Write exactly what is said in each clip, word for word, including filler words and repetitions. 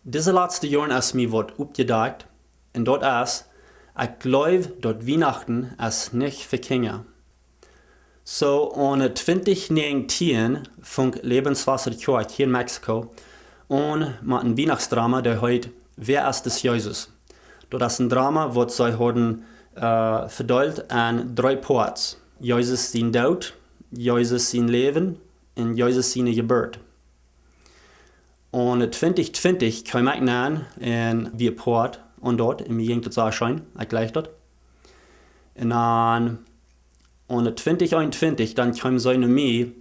Dise latste Joaren es mie waut oppjedakjt, un daut es, ekj jleew daut Wienachten es nich fa Kjinja. Soo, aune twintich näajentieen funk Lebenswasser Kjoakj hia en Mexiko aun met een Wienachtsdrama, dee heet Wer ist es Jesus? Daut es een Drama waut see hauden vedeelt en dree Poats: Jesus sien Doot, Jesus sien Läwen un Jesus siene Jeburt. Aune twintich twintich kjeem ekj nenn un wia Poat aun daut, un mie jinkj daut sea scheen, ekj jleich daut. Un dan aune twintich eenuntwintich, dan kjeemen see no mie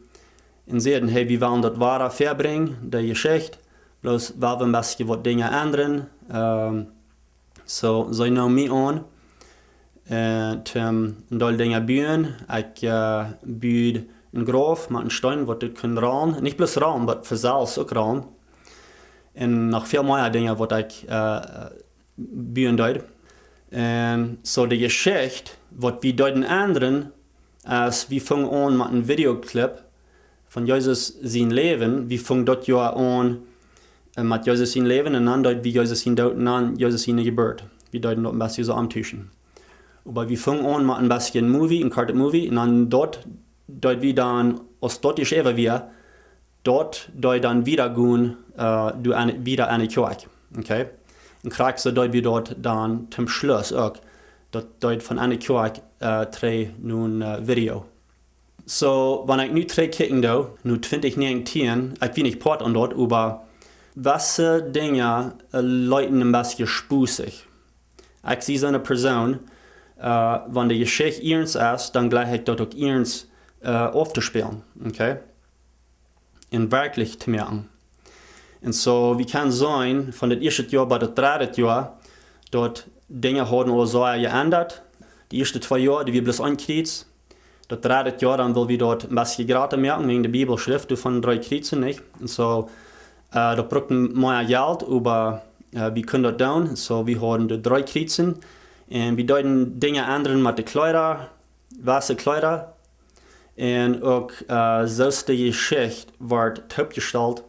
un säden: Hey, wie wellen daut wada väabrinjen, de Jeschicht, bloos well wie een bät waut Dinja endren. Soo, see neemen mie aun toom een Deel Dinja buen. Ekj bud een Grauf met een Steen waut doa kunn rollen, nich bloos rollen, oba von selfst uk rollen, un noch väl mea Dinja waut ekj buen deed. Un soo, de Jeschicht waut wie deeden endren es, wie fungen aun met een Videoclip von Jesus sien Läwen. Wie fungen daut Joa aun met Jesus sien Läwen, un dan deed wie Jesus sien Doot un dan Jesus siene Jeburt. Wie deeden daut een bät soo omtuschen. Oba wie fungen aun met een bät Movie, een kortet Movie, un dan daut deed wie dan, aus daut jeschräwen wia, daut deed dan wieda gonen, doa wieda enne Kjoakj. Un krakjt soo deed wie daut dan toom Schluss uk. Daut deed von enne Kjoakj trigj no een Video. Soo, wan ekj nu trigjkjikjen doo no twintich näajentieen, ekj wia nich Poat aun daut, oba wesse Dinja leeten een bät spusich. Ekj sie soone Persoon, wan de Jeschicht iernst es, dan jleich ekj daut uk iernst auftospällen, okay, un werkjlich to moaken. Un soo, wie kjennen seenen, von daut ieeschte Joa bat daut dredde Joa, daut Dinja hauden aul sea jeendat. De ieeschte twee Joa, dee wia bloos een Kjriez. Daut dredde Joa, dan wull wie daut een bät jrata moaken, wäajen de Bibel schrift doa von dree Kjriezen, nich? Un soo, daut brukt mea Jelt, oba wie kunnen daut doonen. Soo, wie hauden de dree Kjriezen un wie deeden Dinja endren met de Kjleeda, wesse Kjleeda. Un uk soo aus de Jeschicht wort toopjestalt,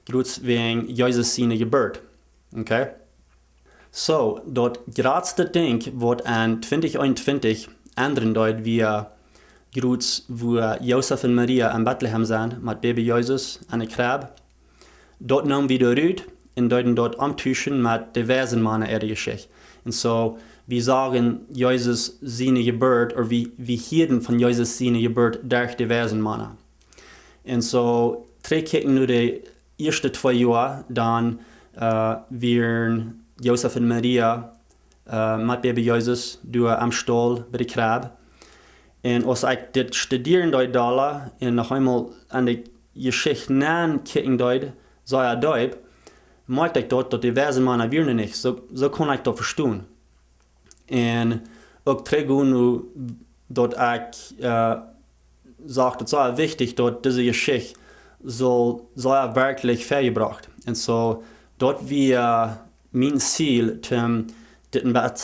jrods wäajen Jesus siene Jeburt. Okay? Soo, daut jratste Dinkj waut en twintich eenuntwintich endren deed, wia jrods wua Josef un Maria en Betlehem sent met Baby Jesus en de Kjrebb. Daut neemen wie doa rut un deeden daut omtuschen met de Weisenmana äare Jeschicht. Un soo, wie sagen Jesus siene Jeburt, ooda wie, wie hieeden von Jesus siene Jeburt derch de Weisenmana. Un soo, trigjkjikjen no de ieeschte twee Joa, dan wieren Josef un Maria met Baby Jesus doa em Staul bie de Kjrebb. Un aus ekj dit studieren deed dolla un noch eemol en de Jeschicht nenkjikjen deed, sea deep, moakjt ekj daut, daut de Weisenmana wieren nich. Soo, soo kunn ekj daut vestonen. Un uk trigj gonen no daut ekj sach, daut es sea wichtich, daut dise Jeschicht saul, saul werkjlich väajebrocht. Un soo, daut wia mien Ziel, toom dit een bät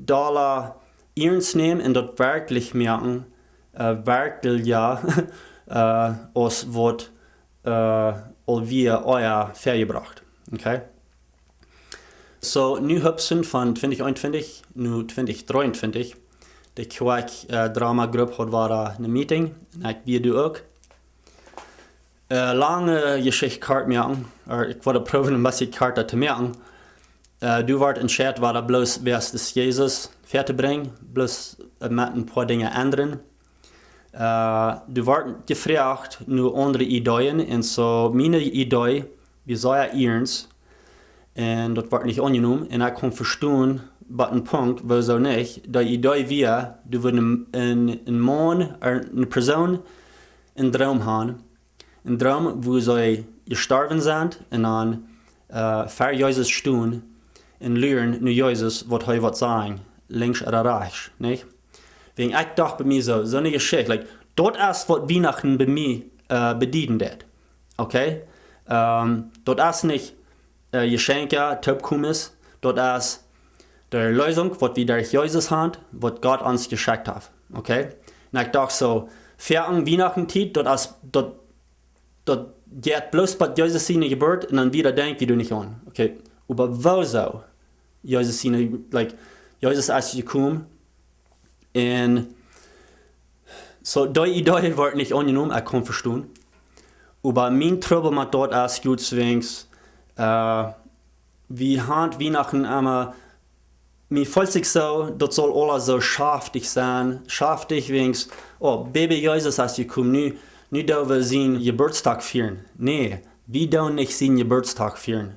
dolla iernst nämen un daut werkjlich moaken, werkjlicha aus waut aul wia ea väajebrocht. Okay? Soo, nu hupsen von twintich eenuntwintich no twintich dreeuntwintich. De Kjoakj Drama Grupp haud wada een Meeting un ekj wia doa uk. Lange Jeschicht kort moaken, ooda ekj woa proowen een bät korta to moaken. Doa wort entscheit, wada bloos Wer ist es Jesus väatobrinjen, bloos met een poa Dinja endren. Doa wort jefroacht no aundre Ideeen, un soo miene Idee wia sea iernst, un daut wort nich aunjenomen, un ekj kunn vestonen, bat een Punkt, wuarom nich, de Idee wia, doa wudd een, een Maun, eene Persoon, een Droom han, een Droom, wua see jestorwen sent, un dan ver Jesus stonen un luren no Jesus, waut hee wudd sajen, linkjs ooda rajchts, nich? Wäajen ekj docht bie mie soo, soone Jeschicht, like, daut es waut Wienachten bie mie bedieden deit. Okay? Daut es nich Jeschenkja, Toopkomes, daut es de Erleesunk, waut wie derch Jesus han, waut Gott ons jeschekjt haft. Okay? Un ekj docht soo, ver Wienachtentiet, daut es, daut, daut jeit bloos bie Jesus siene Jeburt un dan wieda denkj wie doa nich aun. Okay, oba wuarom? Jesus siene, like, Jesus es jekomen un soo, dee Idee woat nich aunjenomen, ekj kaun vestonen. Oba mien Trubbel met daut es, Gott, wiels, äh, wie haben Weihnachten emma, mie feelt sikj soo, daut saul aules soo schaftich sennen, schaftich wiels, oh, Baby Jesus es jekomen, nu, nu doo wie sienen Jeburtsdach fieren. Nä, wie doonen nich sienen Jeburtsdach fieren.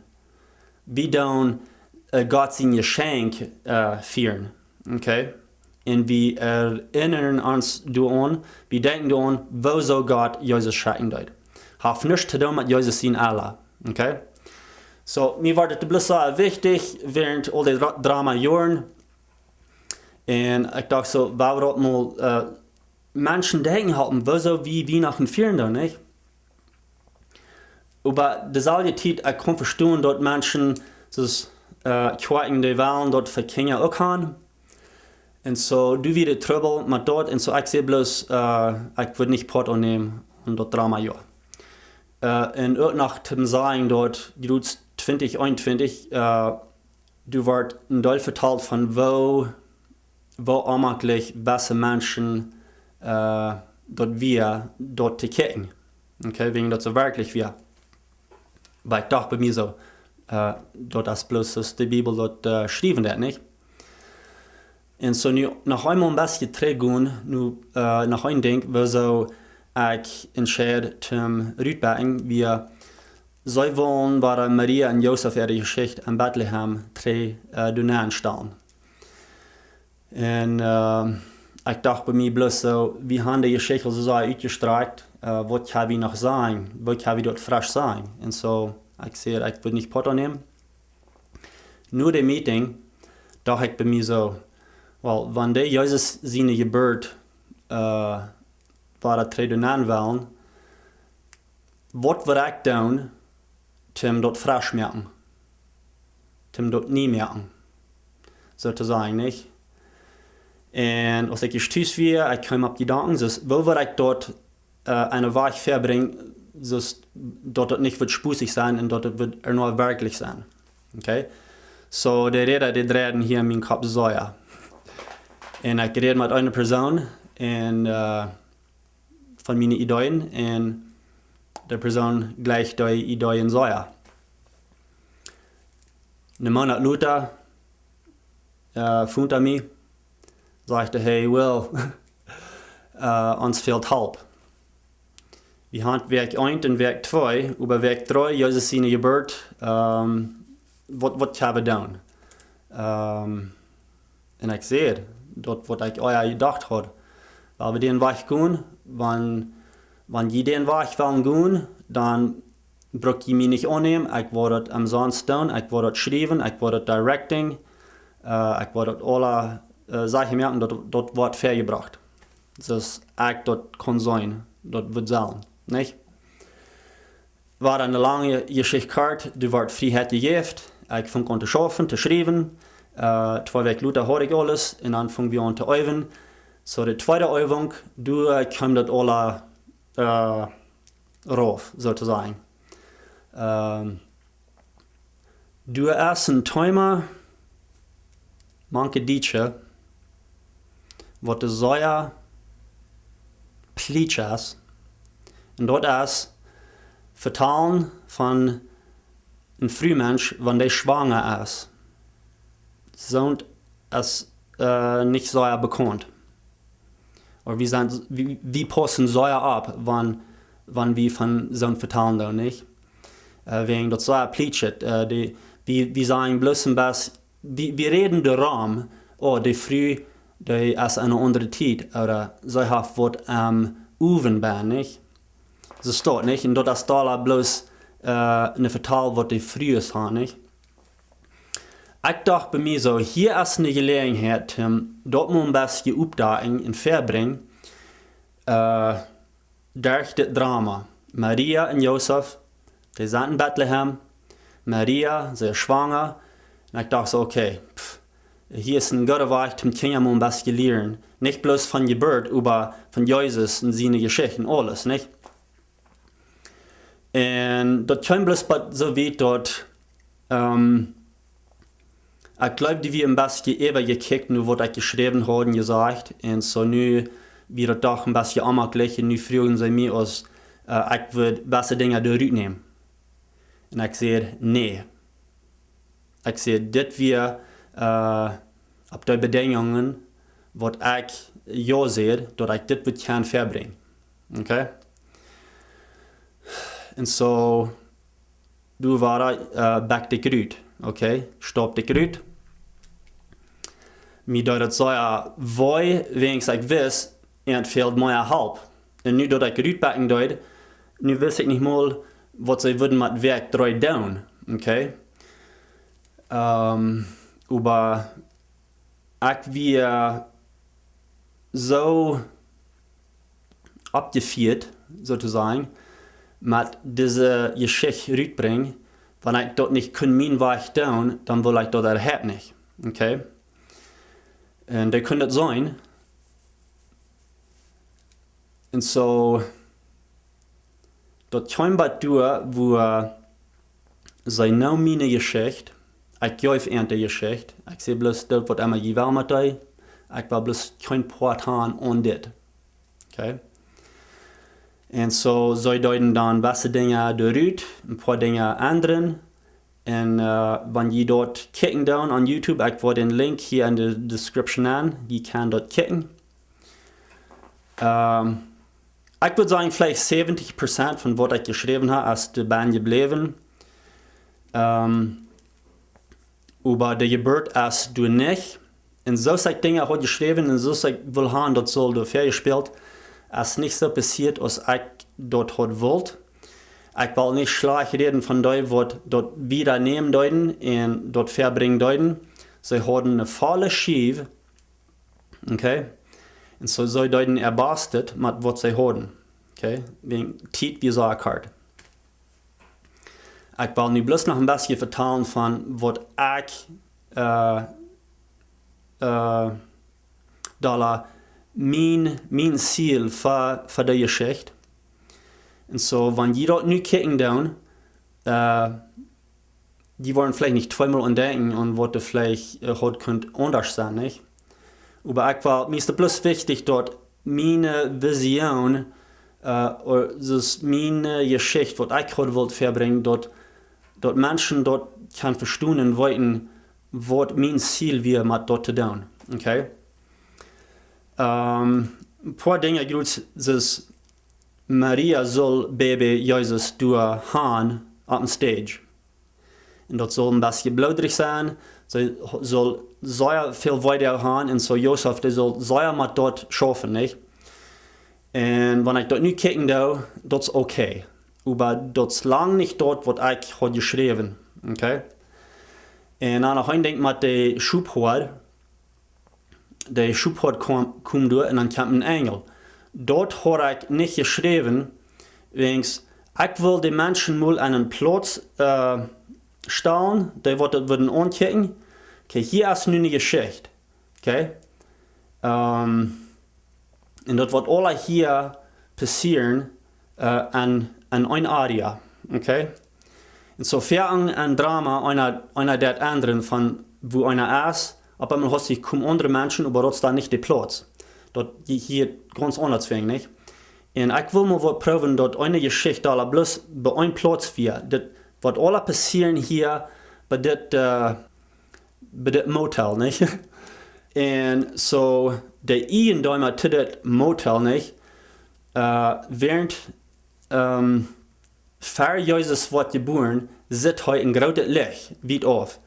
Wie doonen, äh, Gott sien Jeschenkj, äh, fieren. Okay? Un wie erinnern ons doaraun, wie denkjen doaraun, wuarom Gott Jesus schekjen deed. Haft nuscht to doonen met Jesus sien Ella. Okay? Soo, mie wort et bloos soo wichtich, wäarent aul dee Dra-, Drama Joaren. Un ekj docht soo, wuarom mol, äh, Menschen denkjen halpen, wuarom wie Weihnachten fieren doonen, nich? Oba deeselwje Tiet, ekj kaun vestonen, daut Menschen, soo aus, äh, Kjoakjen, dee wellen daut fa Kjinja uk haben. Un soo, doa wia de Trubbel met daut, un soo, ekj säd bloos, äh, ekj wudd nich Poat aunnämen aun daut Drama, jo. Äh, un uk noch to sajen, daut Joa twintich eenuntwintich, äh, doa wort een Deel vetalt von woo, woo onjemakjlich bie Menschen, äh, daut wia, daut to kjikjen. Okay, wäajen daut soo werkjlich wia. Oba ekj docht bie mie soo, äh, daut es bloos aus de Bibel daut, äh, schriewen deed, nich? Un soo nu noch eemol een bät trigj gonen, nu, äh, noch een Dinkj, wuarom ekj entscheid toom rutbakjen, wia, see wullen wada Maria un Josef äare Jeschicht en Betlehem trigj, äh, doa nenstalen. Un, äh, ekj docht bie mie bloos soo, wie haben de Jeschicht aul soo sea utjestrakjt, äh, waut kjenn wie noch sajen, waut kjenn wie doa fresch sajen. Un soo, ekj säd, ekj wudd nich Poat aunnämen. No de Meeting docht ekj bie mie soo, well, wan dee Jesus siene Jeburt, äh, wada trigj doa nenn wellen, waut wudd ekj doonen, toom daut fresch moaken, toom daut nie moaken, soo to sajen, nich? Un aus ekj ieescht tus wia, ekj kjeem opp Jedanken, soo, woo wudd ekj daut, äh, eenen Wajch vebrinjen, soo daut daut nich wudd spussich sennen un daut daut wudd ea noch werkjlich sennen. Okay? Soo, de Räd, dee dreiden hia en mienen Kopp sea. Un ekj räd met eene Persoon un, äh, von miene Ideeen un de Persoon jlikjt dee Ideeen sea. Een Moonat lota, äh, foont hee mie, sajcht hee: "Hey Will, äh, ons fält Help. Wie haben Wäakj eent un Wäakj twee, oba Wäakj dree, Jesus siene Jeburt, ähm, waut, waut kjenn wie doonen?" Ähm, un ekj säd, daut waut ekj ea jedocht haud. Well wie dän Wajch gonen, wan, wan jie dän Wajch wellen gonen, dan bruck jie mie nich aunnämen, ekj woa daut omsonst doonen, ekj woa daut schriewen, ekj woa daut directing, äh, ekj woa daut aula, äh, Sachen moaken, daut, daut woat vebrocht. Soo aus ekj daut kunn seenen, daut wudd sellen, nich? Wia eene lange Jeschicht kort, doa wort Frieheit jejäft. Ekj funk aun to schaufen, to schriewen. Äh, twee Wäakj lota haud ekj aules un dan funk wie aun to äwen. Soo, de tweede Äwunk, doa kjeem daut aula, äh, rauf, soo to sajen. Ähm, doa es een Thema, mank de Dietsche, waut de sea plietsch es. Un daut es vetalen von een Frumensch, wan dee schwanga es. Soont es, äh, nich sea bekaunt. Ooda wie sent, wie, wie paussen sea opp, wan, wan wie von soont vetalen doonen, nich? Äh, wäajen daut sea plietsch es, äh, dee, wie, wie sajen bloos een bät, wie, wie räden doarom, oh, dee Fru, dee es en eene aundre Tiet, ooda see haft waut aum Owen bie, nich? Soo steit, nich? Un daut es aula bloos, äh, een Vetal waut dee Frues haben, nich? Ekj docht bie mie soo, hia es eene Jeläajenheit, om daut mol een bät opptodecken un vebrinjen, äh, derch dit Drama. Maria un Josef, dee sent en Betlehem. Maria, see es schwanga. Un ekj docht soo, okay, pff, hia es een gooda Wajch, om Kjinja mol een bät lieren. Nich bloos von Jeburt, oba von Jesus un siene Jeschicht un aules, nich? Un daut kjeem bloos bie soo wiet daut, ähm, ekj jleew, dee wia een bät äwajekjikjt no waut ekj jeschräwen haud un jesajcht. Un soo nu wia daut doch een bät onjemaklich. Un nu fruagen see mie aus, äh, ekj wudd bestiemde Dinja doa rut nämen. Un ekj säd: "Nä." Ekj säd: "Dit wia, äh, opp dee Bedinjungen, waut ekj jo säd, daut ekj dit wudd kjennen vebrinjen." Okay? Un soo, doa wia, äh, back ekj rut. Okay? Stap ekj rut. Mie deed daut sea wee, wiels ekj wist, et fäld mea Help. Un nu daut ekj rutbacken deed, nu wist ekj nich mol, waut see wudden met wäa ekj dreid doonen. Okay? Ähm, oba ekj wia soo oppjefieet, soo to sajen, met dise Jeschicht rutbrinjen, wan ekj daut nich kunn mienen Wajch doonen, dan wull ekj daut uk nich. Okay? Un dee kunnen daut seenen. Un soo, daut kjeem bie doa, wua see nu miene Jeschicht, ekj jeef an de Jeschicht, ekj säd bloos: "Doot waut emma jie wellen met dee, ekj well bloos kjeen Poat han aun dit." Okay? Un soo, see deeden dan bestiemde Dinja doa rut, een poa Dinja endren. Un, äh, wan jie daut kjikjen doonen aun YouTube, ekj woa dän Link hia en de Description han, jie kjennen daut kjikjen. Ähm, ekj wudd sajen, veleicht säwentich Prozent von waut ekj jeschräwen hab, es doa bie jebläwen. Ähm, oba de Jeburt es doa nich. Un soo aus ekj Dinja haud jeschräwen un soo aus ekj wull han, daut sull doa väajespält, es nich soo passieet aus ekj daut haud wult. Ekj well nich schlajcht räden von dee, waut daut wieda nämen deeden un daut vebrinjen deeden. See hauden eene volle Schiew. Okay? Un soo, see deeden äa Bastet met waut see hauden. Okay? Wäajen Tiet wia sea kort. Ekj well nu bloos noch een bät vetalen von waut ekj, äh, äh, dolla mien, mien Ziel fa, fa de Jeschicht. Un soo, wan jie daut nu kjikjen doonen, äh, dee woaren veleicht nich tweemol aun denkjen aun waut doa veleicht, äh, haud kunt aundasch sennen, nich? Oba ekj well, mie es daut bloos wichtich, daut miene Vision, äh, ooda daut miene Jeschicht, waut ekj haud wult vebrinjen, daut, daut Menschen daut kjennen vestonen un weeten, waut mien Ziel wia met daut to doonen. Okay? Ähm, een poa Dinja, jrod soo aus Maria sull Baby Jesus doa han opp een Stage. Un daut sull een bät bloodrich sennen. See sull sea väl Wee han. Un soo Josef, dee sull sea met daut schaufen, nich? Un wan ekj daut nu kjikjen doo, daut es okay. Oba daut es lang nich daut, waut ekj haud jeschräwen. Okay? Un dan noch een Dinkj met de Schophoad. De Schophoad kjeem, kjeem doa un dan kjeem een Enjel. Daut haud ekj nich jeschräwen, wiels ekj wull de Menschen mol aun eene Plauz, äh, stalen, dee waut daut wudden aunkjikjen. Okay, hia es nu eene Jeschicht. Okay? Ähm, un daut woat aules hia passieren, äh, aun, aun een Area. Okay? Un soo ver een, een Drama, eena, eena daut aundre von wua eena es, opp eemol hast du, kjemt aundre Menschen, oba daut es dan nich de Plauz. Daut hia gaunz aundasch wia, nich? Un ekj wull mau waut proowen, daut eene Jeschicht aul bloos bie een Plauz wia. Daut woat aules passieren hia bie dit, äh, bie dit Motel, nich? Un soo, de Eijendeema to dit Motel, nich? Äh, wäarent, ähm, ver Jesus woat jebuaren, sitt hee een grootet Licht, wiet auf.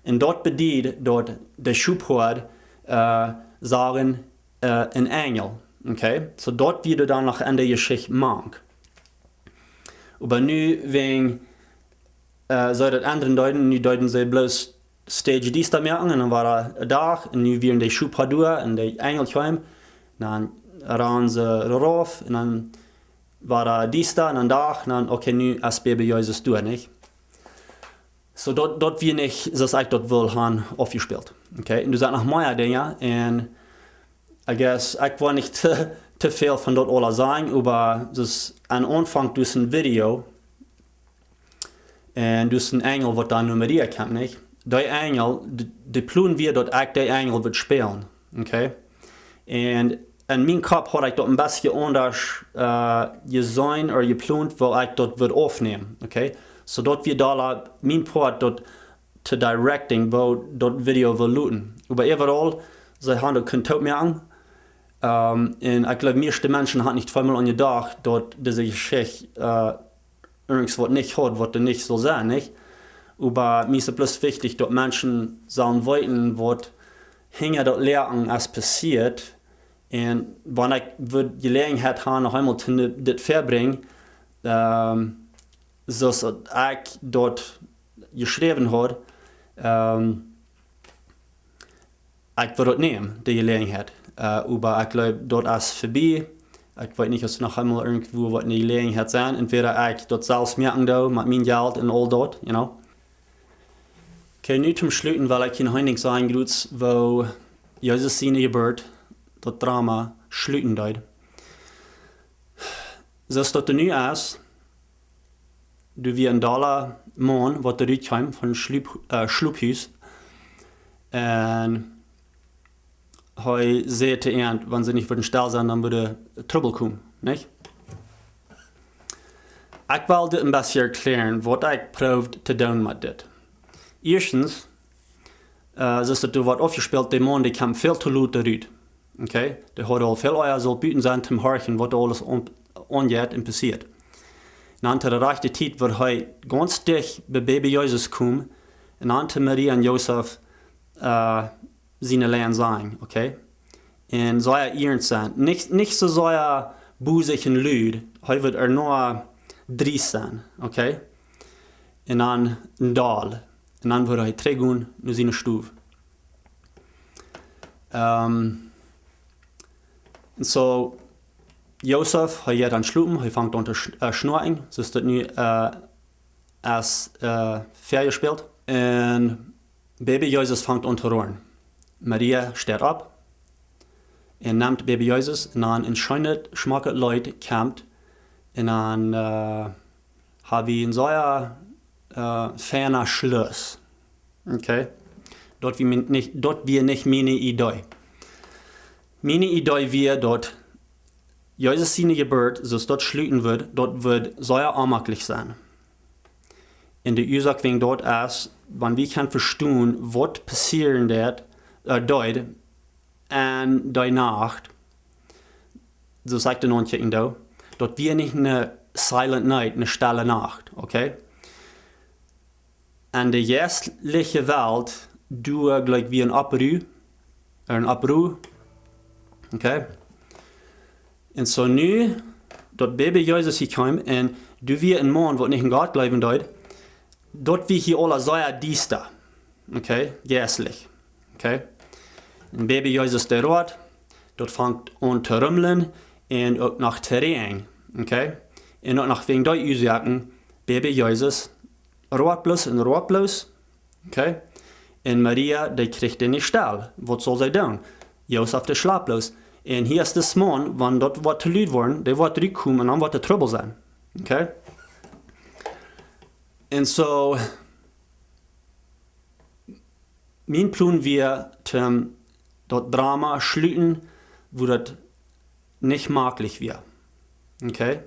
Un daut bediet daut de Schophoad, äh, sagen, äh, een Enjel. Okay? Soo daut wia dan noch aun de Jeschicht mank. Oba nu, wäajen, äh, see daut aundre deeden, nu deeden see bloos Stage diesta moaken un dan wia Dach un nu wieren de Schophoad doa un de Enjel kjeem. Dan randen see rauf un dan wia diesta un dan Dach un dan, okay, nu es Baby Jesus doa, nich? Soo daut, daut wia nich soo aus ekj daut wull han aufjespält. Okay, un doa sent noch mea Dinja un I guess, ekj well nich too, too väl von daut aules sajen, oba daut es aum Aunfank, daut es een Video, Un doa es een Enjel, waut dan no Maria kjemt, nich? Dee Enjel, de, de Plon wia, daut ekj dee Enjel wudd spälen, okay? Un en mienen Kopp haud ekj daut een bät aundasch, äh, jeseenen ooda jeplont, woo ekj daut wudd oppnämen, okay? Soo daut wia doa mien Poat, daut to directing, woo daut Video wull luten. Oba äwaraul, see hauden daut kunt toop moaken. Ähm, un ekj jleew, mieeschte Menschen hauden nich tweemol aun jedocht, daut dise Jeschicht, äh, irjent waut nich haud, waut doa nich sull sennen, nich? Oba mie es et bloos wichtich, daut Menschen sellen weeten, waut hinja daut Läwen es passieet. Un wan ekj wudd Jeläajenheit haben, noch eemol to dit vebrinjen, ähm, soo aus ekj daut jeschräwen haud, ähm, ekj wudd daut nämen, de Jeläajenheit. Äh, oba ekj jleew, daut es verbie. Ekj weet nich, aus noch eemol irjentwua woat eene Jeläajenheit sennen. Entwäda ekj daut selfst moaken doo, met mien Jelt un aul daut, you know. Okay, nu toom Schluten well ekj noch een Dinkj sajen, jrod woo Jesus siene Jeburt, daut Drama, schluten deed. Soo aus daut nu es, doa wia een dolla Maun, waut doa rutkjeem von Schlup-, äh, Schlopphus. Un hee säd to an, wan see nich wudden stell sennen, dan wudd Trubbel komen, nich? Ekj well dit een bät erkjlären, waut ekj proow to doonen met dit. Ieeschtens, äh, soo aus daut doa woat aufjespält, de Maun, dee kjeem väl to lot doa rut. Okay? Dee haud aul väl ea sullt buten sennen, toom horchen, waut doa aules aun-, aunjeit un passieet. Un dan to de rajchte Tiet, wua hee gaunz dicht bie Baby Jesus kjeem, un dan to Maria un Josef, äh, siene Lien sajen, okay? Un soo ea iernst sennen. Nich, nich soo sea bosich un lud, hee wudd ea noch driest sennen, okay? Un dan een Dol. Un dan wudd hee trigjgonen no siene Stow. Ähm, un soo, Josef, hee jeit dan schlopen, hee fangt aun to sch-, äh, schnoakjen, soo aus daut nu, äh, es, äh, väajespält. Un Baby Jesus fangt aun to roaren. Maria steit opp un nemt Baby Jesus un dan een scheenet, schmocket Leet kjemt un dan, äh, hab wie een sea, äh, feina Schluss. Okay? Daut wia mien-, nich, daut wia nich miene Idee. Miene Idee wia, daut Jesus siene Jeburt, soo aus daut schluten wudd, daut wudd sea onjemaklich sennen. Un de Uasoak wäajen daut es, wan wie kjennen vestonen, waut passieren deed, äh, deed en dee Nacht, soo aus ekj daut aunsajen doo, daut wia nich eene silent night, eene stelle Nacht, okay? En de jeistliche Welt, doa jlikj wia een Oppruh, een Oppruh, okay? Un soo nu, daut Baby Jesus hia kjeem, un doa wia een Maun, waut nich aun Gott jleewen deed, daut wia hia aula sea diesta, okay, jeistlich, okay? Un Baby Jesus, dee roat, daut fangt aun to rumlen un uk noch to räajnen, okay? Un uk noch wäajen dee Uasoaken, Baby Jesus roat bloos un roat bloos, okay? Un Maria, dee kjricht dee nich stell. Waut saul see doonen? Josef, dee schlapt bloos. Un hia es dis Maun, wan daut woat to lud woaren, dee woat trigjkomen un dan woat doa Trubbel sennen. Okay? Un soo, mien Plon wia, toom daut Drama schluten, wua daut nich maklich wia. Okay?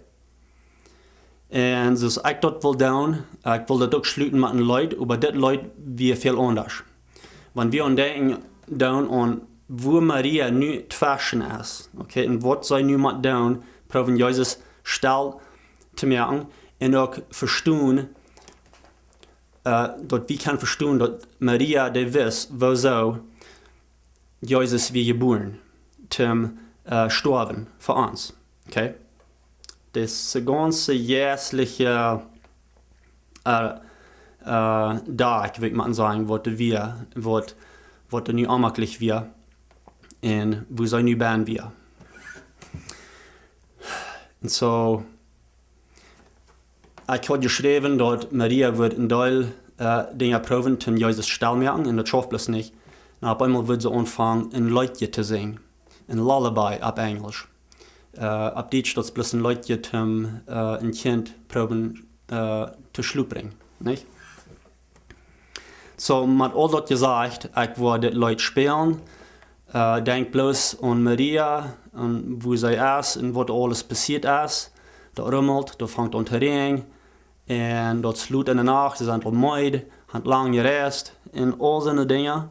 Un soo aus ekj daut wull doonen, ekj wull daut uk schluten met een Leet, oba dit Leet wia väl aundasch. Wan wie aun denkjen doonen aun wua Maria nu tweschen es, okay, un waut see nu mott doonen, proowen Jesus stell to moaken un uk vestonen, äh, daut wie kjennen vestonen, daut Maria dee wist, wuarom Jesus wia jebuaren, toom, äh, stoawen fa ons. Okay? Dis gaunze jeistliche, äh, äh, Dach, ekj well mau sajen, waut doa wia, waut, waut doa nu onjemaklich wia un wua see nu bie wia. Un soo, ekj haud jeschräwen, daut Maria wudd een Deel, äh, Dinja proowen, toom Jesus stell moaken, un daut schauft bloos nich. Un opp eemol wudd see aunfangen, een Leedje to sinjen. Een Lullaby opp Enjlisch. Äh, opp Dietsch daut es bloos een Leedje, toom, äh, een Kjint proowen, äh, to schlopen brinjen. Nich? Soo, met aul daut jesajcht, ekj woa dit Leet spälen. Äh, denkj bloos aun Maria un woo see es un waut aules passieet es. Daut rummelt, daut fangt aun to räajnen. Un daut es lot enne Nacht, see sent aul meed, haben lang jereist un aul soone Dinja.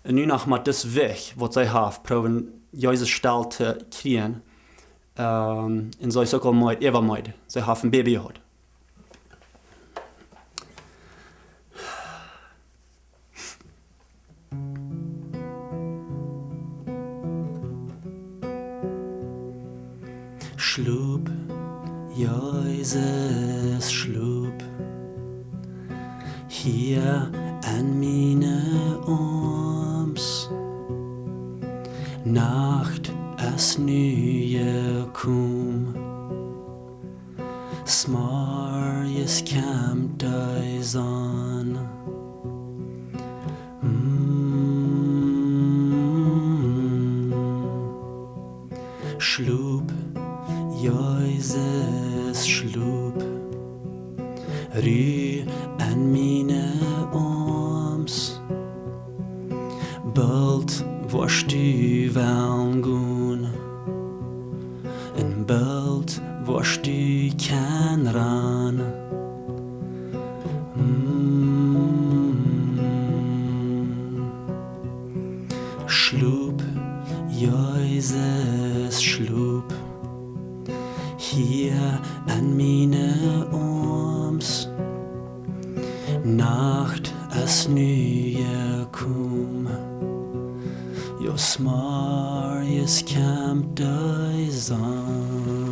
Un nu noch met dis Wajch, waut see haft, proowen Jesus stell to kjrieen. Ähm, un see es uk aul meed, äwameed. See haft een Baby jehaut. Schlop, Jesus, schlop, hia en miene Oarms. Nacht es nu jekomen. Smorjes kjemt de Sonn. Mm. Schlop, Jesus, schlop. Ru en miene Oarms. Boolt woascht du wellen gonen. Un boolt woascht du kjennen rannen. Mm. Schlop, Jesus, schlop. Hia en miene Oarms. Nacht es nu jekomen. Jo, smorjes kjemt de Sonn.